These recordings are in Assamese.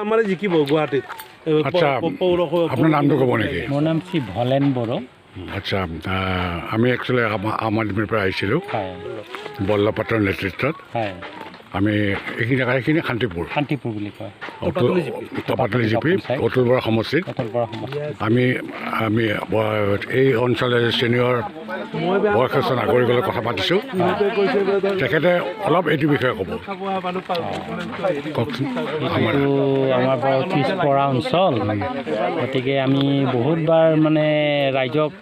আমাৰে জিকিব গুৱাহাটীত। আচ্ছা, আপোনাৰ নামটো ক'ব নেকি? মোৰ নাম শ্ৰী ভলেন বড়ো। আচ্ছা, আমি একচুৱেলি আম আদমিৰ পৰা আহিছিলোঁ বল্লভ পাত্ৰৰ নেতৃত্বত। আমি এইখিনি জেগা, এইখিনি শান্তিপুৰ। শান্তিপুৰ বুলি কয়। অতুল, টপাতলি জিপি, অতুল বৰা সমষ্টিত। অতুল বৰা সমষ্টি। আমি আমি এই অঞ্চলৰ ছিনিয়ৰ বয়সস্থ নাগৰিকৰ লগত কথা পাতিছোঁ। তেখেতে অলপ এইটো বিষয়ে ক'ব। কওকচোন আমাৰ। এইটো আমাৰ বৰ পিছপৰা অঞ্চল। গতিকে আমি বহুতবাৰ মানে ৰাইজক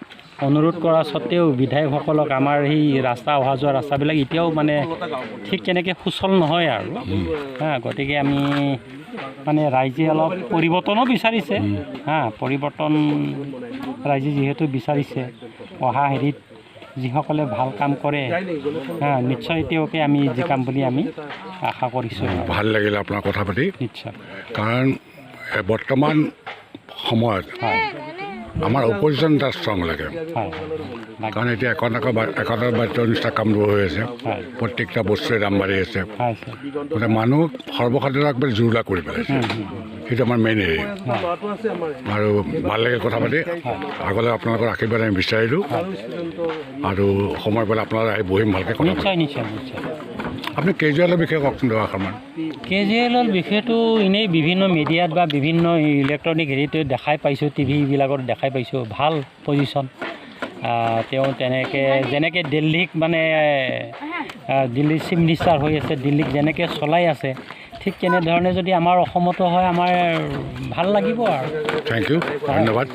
অনুৰোধ কৰা স্বত্তেও বিধায়কসকলক, আমাৰ সেই ৰাস্তা, অহা যোৱা ৰাস্তাবিলাক এতিয়াও মানে ঠিক তেনেকৈ সুচল নহয় আৰু হা। গতিকে আমি মানে ৰাইজে অলপ পৰিৱৰ্তনো বিচাৰিছে। হা, পৰিৱৰ্তন ৰাইজে যিহেতু বিচাৰিছে, অহা হেৰিত যিসকলে ভাল কাম কৰে, হা, নিশ্চয় তেওঁকে আমি জিকাম বুলি আমি আশা কৰিছোঁ। ভাল লাগিল আপোনাৰ কথা পাতি। নিশ্চয়। কাৰণ বৰ্তমান সময়ত আমাৰ অপজিশ্যন এটা ষ্ট্ৰং লাগে। হয়। কাৰণ এতিয়া একতা বাদ্যৰ নিচিনা কামবোৰ হৈ আছে। প্ৰত্যেকটা বস্তুৰে দাম বাঢ়ি আছে। হয় ছাৰ। গতিকে মানুহ সৰ্বসাধাৰণক মানে জুৰুলা কৰি পেলাইছে। সেইটো আমাৰ মেইন হেৰি। আৰু ভাল লাগিল কথা পাতি। আগলৈ আপোনালোকৰ আশীৰ্বাদ আমি বিচাৰিলোঁ আৰু সময় পালে আপোনালোক আহি বহিম, ভালকৈ কথা পাতিম। নিশ্চয় নিশ্চয় নিশ্চয় আপুনি কেজৰিৱালৰ বিষয়ে কওকচোন দুআষাৰমান। কেজৰিৱালৰ বিষয়টো এনেই বিভিন্ন মিডিয়াত বা বিভিন্ন ইলেক্ট্ৰনিক হেৰিত দেখাই পাইছোঁ, টিভিবিলাকত দেখাই পাইছোঁ। ভাল পজিশ্যন তেওঁ। তেনেকৈ যেনেকৈ দিল্লীক মানে দিল্লীৰ চিফ মিনিষ্টাৰ হৈ আছে, দিল্লীক যেনেকৈ চলাই আছে, ঠিক তেনেধৰণে যদি আমাৰ অসমতো হয়, আমাৰ ভাল লাগিব আৰু। Thank U, ধন্যবাদ।